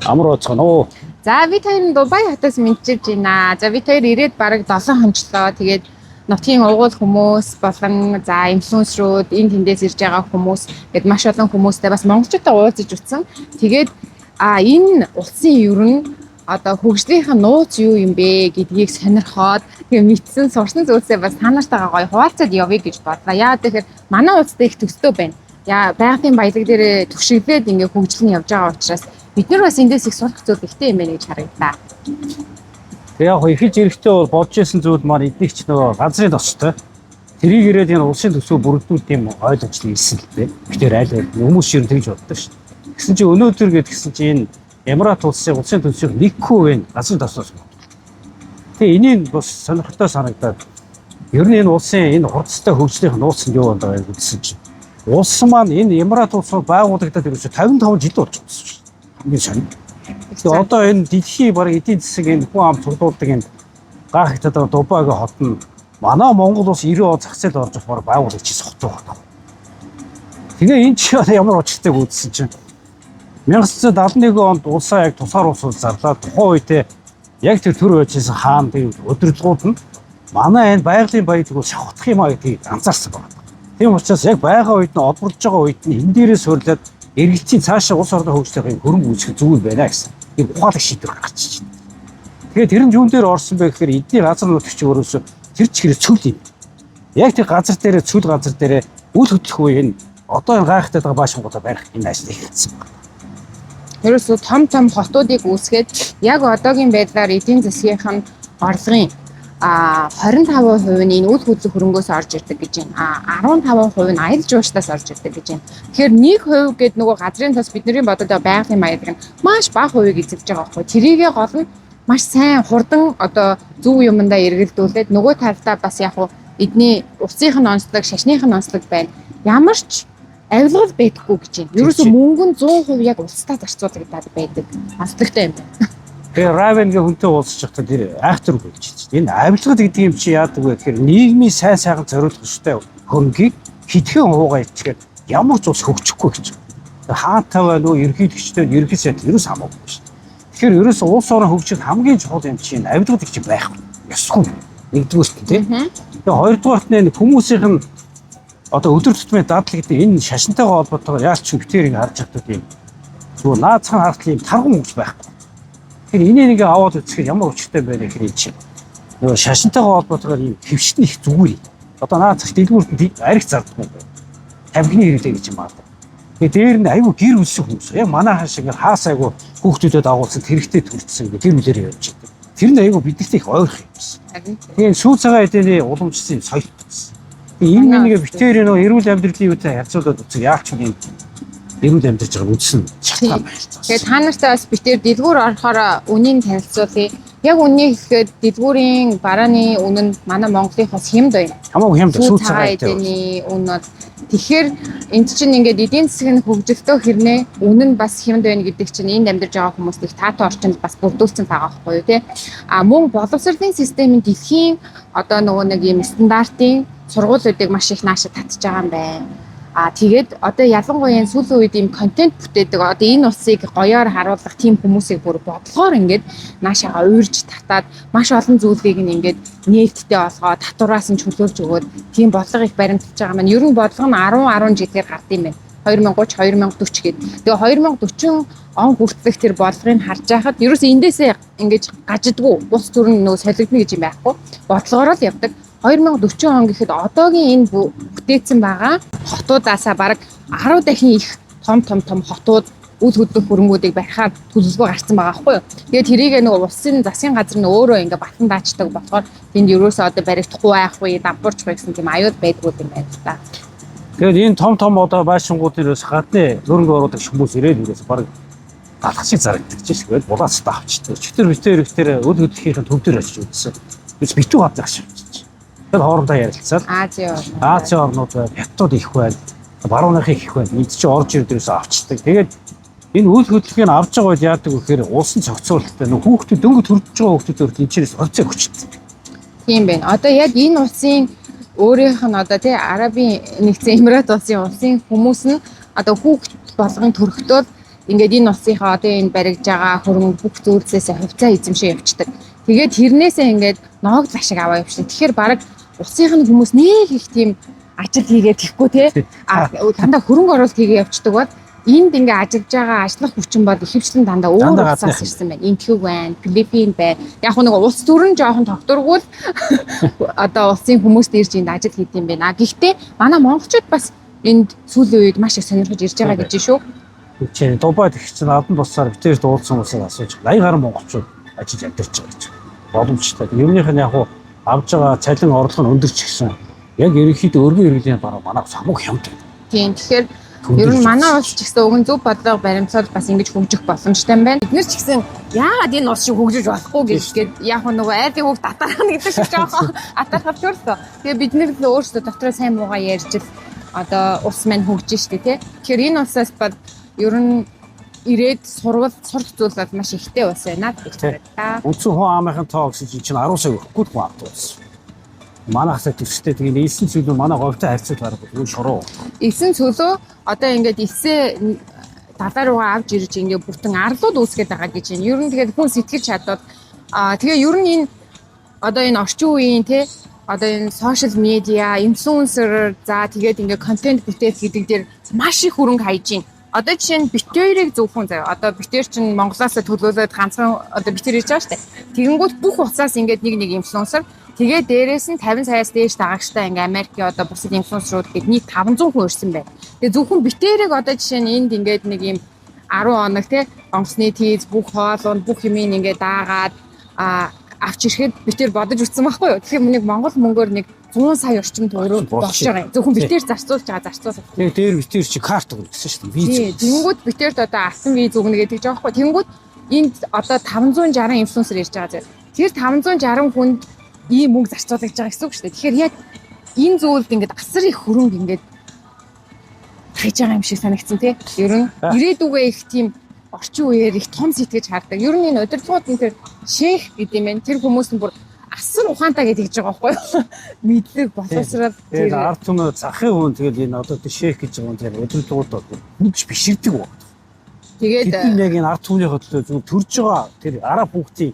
Амар байцгаана уу? За, бид хоёр нь Дубай хотоос мэндчилж байна. За, бид хоёр ирээд бараг 7 хончлоо. Тэгээд нутгийн угуул хүмүүс болон за инфлюенсерүүд, энэ тэндээс ирж байгаа хүмүүс гээд маш олон хүмүүстэй, бас монголчуудтай уулзаж утсан. Тэгээд энэ улсын ер нь одоо хөгжлийнх нь нууц юу юм бэ гэдгийг сонирхоод, тэгээ мэдсэн сурсан зүйлсээ бас та нартайгаа гоё хуваалцаад явъя гэж бодлоо. Яа тэгэхээр манай улстай их төстэй байна. Яа, байгалийн баялаг дээр түгшиглээд ингээ хөгжил нь явж байгаа учраас бид нар бас эндээс их сурах зүйл ихтэй юм байна гэж харагдлаа. Тэгээ яг эхэлж ирэхдээ бол бодож исэн зүйл маань эднийг ч нөгөө газрын тостой. Тэрийг ирээд энэ улсын төсөв бүрдүүлэх юм ойлгомжтой ирсэн л дээ. Тэгэхээр аль аль хүмүүс ер нь тэгж боддог шүү дээ. Тэгсэн чинь өнөөдөр гэдгсэн чинь энэ Эмират улсын төсвийг 1% энэ газрын тосоос боддог. Тэгээ энийг бас сонирхолтой санагдаад, ер нь энэ улсын энэ хурцтай хөгжлийн нууц нь юу байна гэж үзсэн чинь улс маань, энэ Эмират улс байгуулагдаад ерөөсө 55 жил болж байгаа шүү дээ. Хамгийн сонир. Тэгээ одоо энэ дэлхийн бараг эдийн засаг, энэ хүн ам цуглуулдаг энэ гайхалтай байгаа Дубайгийн хот нь манай Монгол улс 90 он зах зээлд орж болохоор байгуулагч хот байгаа. Тэгээ энэ чи одоо ямар учиртайг үзсэн чинь 1971 онд улсаа яг тусгаар улс зарлаад, тухайн үедээ яг тэр төр байжсэн хаан тийм удирдлагууд нь манай энэ байгалийн баялаг шавхах юм а гэдгийг анзаарсан байна. Тийм учраас яг байгаа үед нь, олборлож байгаа үед нь энэ дээрээ суйрлаад эргэлтийн цаашаа улс орны хөгжлийн хөрөнгө үүсгэх зүйл байна гэсэн. Тийм ухаалаг шийдвэр гаргаж байна. Тэгээд тэр нь юун дээр орсон бэ гэхээр эдний газар нутагч өөрөөсөө тэр чигээр цөл юм. Яг тэр газар дээрээ, цөл газар дээрээ үл хөдлөх үе энэ одоо энэ гайхалтай байгаа байшингуудаа барих энэ ажил эхэлсэн байна. Ерөөсөө том том хотуудыг үүсгээд, яг одоогийн байдлаар эдийн засгийнх нь орлогын 25% нь энэ үл хөдлөх хөрөнгөөс орж ирдэг гэж байна. 15% нь аялал жуулчлалаас орж ирдэг гэж байна. Тэгэхээр 1% гээд нөгөө газрын тос, бидний бодод байгалийн баялаг нь маш бага хувийг эзэлж байгаа байхгүй. Тэрийгээ гол нь маш сайн хурдан одоо зөв юмдаа эргэлдүүлээд, нөгөө талдаа бас яг уу эдний улсынх нь онцлог, шашных нь онцлог байна. Ямар ч авилгал байдаггүй гэж байна. Ерөөсөө мөнгө нь 100% яг улсдаа зарцуулагдаад байдаг. Онцлогтой юм байна. Тэгээ Равен гэх хүнтэй уулзчих байхдаа тэр айхтар үг хэлж байна. Энэ авилгал гэдэг юм чи яадаг вэ гэхээр нийгмийн сайн сайхан зориулах ёстой хөрөнгийг хитгэн хуугаа ичгээд ямар ч ус хөгжихгүй гэж. Хаантай байна уу, ерөнхийлөгчтэй, ерөнхий сайд ерөөс хамаагүй шүү. Тэгэхээр ерөөс улс орон хөгжих хамгийн чухал юм чинь авилгал гэж байхгүй. Ёсгүй. Нэгдүгüүрт тийм. Тэгээ хоёрдугаарт нь хүмүүсийнх нь одоо өдөр тутмын дадал гэдэг энэ шашинтайгаа холбоотойгоор яалч битээр ингэ харж чаддаг юм. Зүгээр наацхан харахад ийм тарган хүмүүс байхгүй. Тэгэхээр энийг ингээ аваад үзэхэд ямар учиртай байна гэхээр энэ чинь нөгөө шашинтайгаа холбоотойгоор ийм хөвшт нь их зүгээр юм. Одоо наацх дэлгүүрт нь ариг зарддаг юм байна. Тамхины хэрэглээ гэж юм аа. Тэгээ дээр нь айгүй гэр бүлсэн хүмүүс. Яг манай хаан шиг хаас айгүй хүүхдүүдэд дагуулсан, тэрэгтэй төрчихсөн ингээ гэр бүлээр явж байдаг. Тэр нь айгүй бидэгт их ойрох юм байна. Тэгээ сүү цагаан эдэний уламжлсан юм соёл байсан. Тэгээ энэ нэг битээр нөгөө эрүүл амьдралын юутай харьцуулаад үзэх яалч юм эрүүл амьдарч байгаа үндсэн шалтгаан байна. Тэгээ та нартай бас битээр дэлгүүр орохоор үнийг танилцуулъя. Яг үнийг хэлэхэд дэлгүүрийн барааны үнэ нь манай Монголынхоос хямд байна. Хамаагүй хямд, сүү сүү цагаан цагаан эдээ. эдэний үн бол, тэгэхээр энд чинь ингээд эдийн засаг нь хөгжилтөө хэрнээ үнэ нь бас хямд байна гэдэг чинь энд амьдарч байгаа хүмүүст их таатай орчинд бас бүрдүүлсэн байгаа байхгүй юу, тий. А мөн боловсролын системийн дэлхийн одоо нөгөө нэг юм стандартын сургуулиудыг маш их нааша татж байгаа юм байна. А тэгээд одоо ялангуяа энэ сүүлийн үед ийм контент бүтээдэг, одоо энэ улсыг гоёор харуулах тийм хүмүүсийг бүр бодлогоор ингээд наашаага уурж татаад, маш олон зүйлийг нь ингээд нээлттэй олгоод, татвараас нь чөлөөлж өгөөд, тийм бодлого их баримталж байгаа маань. Ер нь бодлого нь 10 10 жилээр гард юм байна. 2030, 2040 гээд. Тэгээ 2040 он хүртэлх тэр бодлогыг харж байхад ерөөсөө эндээсээ ингэж гаждаггүй, улс төр нь нөгөө солигдно гэж юм байхгүй. Бодлогоороо л явдаг. 2040 он гэхэд одоогийн энэ бүтээцэн байгаа хотуудаасаа бараг 10 дахин их том том том хотууд, үл хөдлөх хөрөнгүүдийг барихаар төлөвлөгөө гарсан байгаа байхгүй юу. Тэгээд тэрийг нөгөө улсын засгийн газар нь өөрөө ингээ батан даачдаг болохоор тэнд ерөөсөө одоо баригдахгүй байхгүй, дампуурч гэсэн тийм аюул байдгүй юм байна л та. Тэгээд энэ том том одоо байшингууд ерөөс гадны хөрөнгө оруулагч хүмүүс ирээд ирэс бараг галах шиг зарагддаг ч шиг байл булаацтай авчдаг. Чөтгөр битээр ихээр үл хөдлөхийн төв дээр очиж үзсэн. Бис битүү гадаг шиг. Тэгээд хоорондоо ярилцаад Азийн орнууд. Азийн орнууд байна, Хятад их байна, барууныхын их байна. Энд чи орж ирд ерөөсөө авчдаг. Тэгээд энэ үл хөдлөхийг авч байгаа бол яадаг вэ гэхээр улсын цогцоолттой нөх хүүхдүүд, дөнгөж төрж байгаа хүүхдүүд өөрт энэ чирээс хувьцаа өгчдөг. Тийм байна. Одоо яг энэ улсын өөрийнх нь одоо тий Арабын нэгдсэн Эмират улсын хүмүүс нь одоо хүүхд болгон төрөхдөө Ингээд энэ улсынхаа одоо энэ баригдж байгаа хөрөнгө бүх зүйлсээс хувьцаа эзэмшээ явцдаг. Тэгээд тэрнээсээ ингээд ногдол ашиг аваа явчихна. Тэгэхээр баг улсынх нь хүмүүс нэг их тийм ажил хийгээд тэхгүй те. А дандаа хөрөнгө оруулалт хийгээ явцдаг бол энд ингээ ажиллаж байгаа ажиллах хүчин бол ихэвчлэн дандаа өөр Дандаа улсаас гадныхан. ирсэн байна. Энтхэг байна, Филиппин байна. Яг нэг улс төр нь жоохон тогтворгүй л одоо улсын хүмүүст ирж энд ажил хийд юм байна. Гэхдээ манай монголчууд бас энд сүүлийн үед маш их сонирхож ирж байгаа гэж шүү. Чи Дубайд их чинь албан бусаар битээр дуулсан хүмүүсээр асууж 80 гаруй монголчууд ажиллаж амьдарч байгаа гэж. Боломжтой. Юуных нь яг хуу авж байгаа цалин орлого нь өндөр ч гэсэн яг ерөнхийдөө өргөн хэрэглийн бараа манай самуг хямд. Тийм. Тэгэхээр ер нь манай улс ч гэсэн уг нь зөв бодлого баримтсаад бас ингэж хөгжих боломжтой юм байна. Бид нэр ч гэсэн яагаад энэ улс шиг хөгжиж болохгүй гэж яг нөгөө айлын хүүхд татархна гэдэг шиг жоохон атархав шүрлөө. Тэгээ бид нэр л өөрсдөө дотроо сайн муугаа ярьж л одоо улс маань хөгжиж штэ тий. Тэгэхээр энэ улсаас бол ер нь ирээд сурвал сурах зүйл бол маш ихтэй улс байна гэж байна. Үндсэн хүн амынхын тоо гэсэн чинь 10 сая өрөхгүй л хүн амтай улс. Манай хасаа төстэй тэгээ элсэн зүйлүү манай говьтой харьцуулж гарах юу шороо. Элсэн цөлөө одоо ингээд элсээ далаа руугаа авч ирж ингээд бүтэн арлууд үүсгээд байгаа гэж байна. Ер нь тэгээд хүн сэтгэж чадвал тэгээ ер нь энэ одоо энэ орчин үеийн те одоо энэ social media, инфлюенсер за тэгээд ингээд контент бүтээх гэдэг дээр маш их хөрөнгө хайж байна. Одоо жишээ нь бит хоёрыг зөвхөн заяа. Одоо бит хоёр чинь Монголоос төлөөлөөд ганцхан одоо бит хоёр ирж байгаа шүү дээ. Тэгэнгүүт бүх улсаас ингээд нэг нэг инфлюенсер тэгээ дээрээс нь 50 саяас дээш дагагчтай ингээ Америкийн одоо бусад инфлюенсерууд гээд нийт 500 хүн ирсэн байна. Тэгээ зөвхөн бит хоёрыг одоо жишээ нь энд ингээд нэг юм 10 хоног те онгоцны тийз бүх хоолунд бүх юмыг ингээд даагаад авч ирэхэд бид тэр бодож үтсэн байхгүй юу. Тэгэхээр нэг Монгол мөнгөөр нэг 100 сая орчим төгрөг болж байгаа юм. Зөвхөн битэр зарцуулж байгаа зарцуулах. Тэгээ дээр битэр чи карт өгнө гэсэн шүү дээ. Виз. Тэнгүүд битэрт одоо алтан виз өгнө гэдэг жоо байхгүй. Тэнгүүд энд одоо 560 инфлюенсер ирж байгаа зэрэг. Тэр 560 хүнд ийм мөнгө зарцуулж байгаа гэсэн үг шүү дээ. Тэгэхээр яг энэ зүйлд ингээд асар их хөрөнгө ингээд хайж байгаа юм шиг санагдсан тий. Ер нь ирээдүгээ их тийм орчин үеэр их том сэтгэж хардаг. Ер нь энэ удирдлагууд нь тэр шейх гэдэг юм байна. Тэр хүмүүс нь бүр асар ухаантай гэдэг гэж байгаа байхгүй юу? Мэдлэг боловсрал тэр ард түмэн захын хүн тэгэл энэ одоо тэр шейх гэж байгаа хүн тэр удирдлагууд бол бүгд биширдэг баг. Тэгээд тэр яг энэ ард түмний хөдлөө зөв төрж байгаа тэр араб хүүхдийн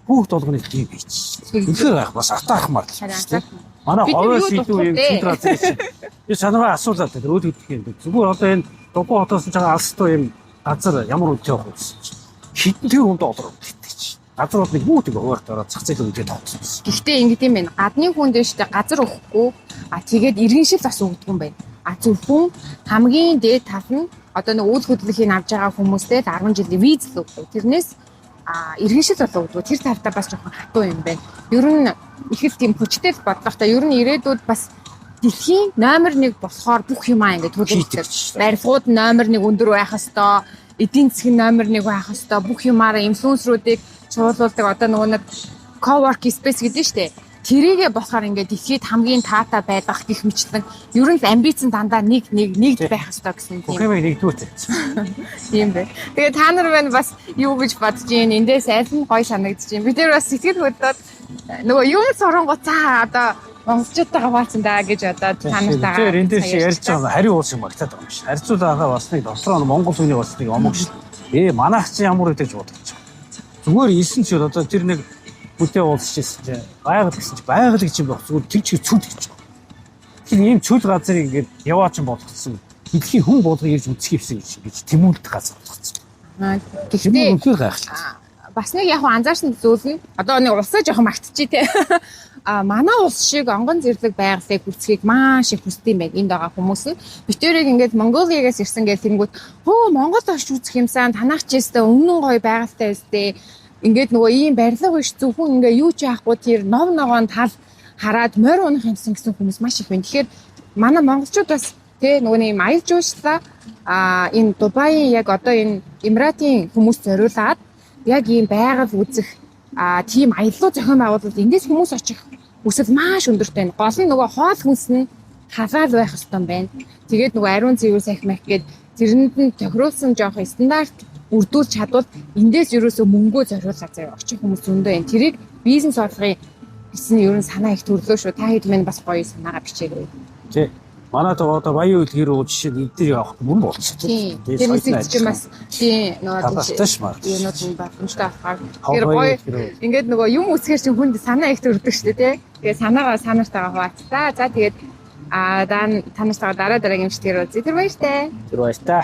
хүүхд болгоны тийм бич. Үнэхээр гайх бас атаархмаар л. Манай говьос илүү юм центр газар чинь. Би санаагаа асуулаа тэр үл хөдлөх юм. Зүгээр одоо энэ Дубай хотоос ч байгаа алстуу юм газар ямар үнэтэй явах вэ гэсэн чинь хэдэн тэр хүн доллар үнэтэй чи. Газар бол нэг бүгд ингээ хуваарт ороод зах зээлийн үнэтэй тогтсон. Гэхдээ ингэдэм юм байна. Гадны хүн дээр штэ газар өгөхгүй. А тэгээд иргэншил бас өгдөг юм байна. А зөвхөн хамгийн дээд тал нь одоо нэг үйл хөдлөхийн авж байгаа хүмүүстэй л 10 жилийн виз л өгдөг. Тэрнээс иргэншил бол өгдөг. Тэр тавтаа бас жоохон хатуу юм байна. Ер нь их л тийм хүчтэй л бодлоготой. Ер нь ирээдүйд бас дэлхийн номер 1 болохоор бүх юмаа ингээд төлөвлөдөг. Барилгууд номер 1 өндөр байх хэвээр, эдийн засаг нь номер 1 байх хэвээр, бүх юмаараа инфлюенсеруудыг чуулуулдаг. Одоо нөгөө нэг co-working space гэдэг нь шүү дээ. Тэрийгэ болохоор ингээд дэлхийд хамгийн таатай байлгах гих мэтлэн ер нь л амбицэн дандаа нэг нэг нэгд байх хэвээр гэсэн тийм. Бүх юм нэгдүгээр тавьсан. Тийм бэ. Тэгээ та нар байна бас юу гэж бодож гин эндээс аль нь гоё санагдаж гин. Бид тэр бас сэтгэл хөдлөөд нөгөө юм сурангуй цаа одоо монголчуудтайгаа хуваалцсан даа гэж одоо та нартайгаа. Тэр энэ дээр чи ярьж байгаа хариу уус юм магтаад байгаа юм шиг. Харьцуулаагаа бас нэг дотроо нь монгол хүний бас нэг омог шин. Манайх чи ямар үдэж бодож байгаа. Зүгээр элсэн ч одоо тэр нэг бүтэй уулзч ирсэн чинь байгаль гэсэн чи байгаль гэж юм баг зүгээр тэр чиг цүл гэж байгаа. Тэр ийм цүл газрыг ингээд яваачин болгоцсон. Дэлхийн хүн болго ирж үзэх юмсан гэж ингэж тэмүүлдэг газар болгоцсон. Гэхдээ үнэхээр гайхалтай. Бас нэг яг анзаарсан зүйл нь одоо нэг улсаа жоохон магтчих те. Манай улс шиг онгон зэрлэг байгалыг хүсхийг маш их хүсдэг юм байна. Энд байгаа хүмүүс нь битэрийг ингээд Монголиагаас ирсэн гэх тэнгүүт хөө Монгол очиж үзэх юмсан танах ч өстэй өмнөн гоё байгальтай өстэй. Ингээд нөгөө ийм барилга биш зөвхөн ингээ юу ч яахгүй тэр нов ногоон тал хараад морь унах юмсан гэсэн хүмүүс маш их байна. Тэгэхээр манай монголчууд бас тэ нөгөө нэг юм аялал жуулчлаа энэ Дубайын яг одоо энэ Эмиратийн хүмүүс зориулаад яг ийм байгаль үзэх тийм аяллуу зохион байгуулалт эндээс хүмүүс очих хүсэл маш өндөртэй байна. Гол нь нөгөө хоол хүнс нь халаал байх ёстой юм байна. Тэгээд нөгөө ариун цэвэр сахи мах гээд тэрэнд нь тохируулсан жоохон стандарт үрдүүлж чадвал эндээс ерөөсөө мөнгөө зориулаад заяа очих хүмүүс зөндөө юм. Тэрийг бизнес олгоё гэсэн ер нь санаа их төрлөө шүү. Та хэд мэн бас гоё санаагаа бичээгэй. Тий. Манай одоо баян үлгэр уу жишээ нь эдгээр явах мөн болчихсон. Тийм. Тэр хэсэгт чинь бас тийм нөгөө Талаартай ш маа. юунууд нь боломжтой болохоор тэр гоё ингээд нөгөө юм үсгээр чинь хүнд санаа их төрдөг шүү дээ, тий. Тэгээд санаагаа санаартайгаа хуваацлаа. За, тэгээд та нартайгаа дараа дараагийн бичлэгээр уулзъя. Тэр баяртай. Тэр баяртай.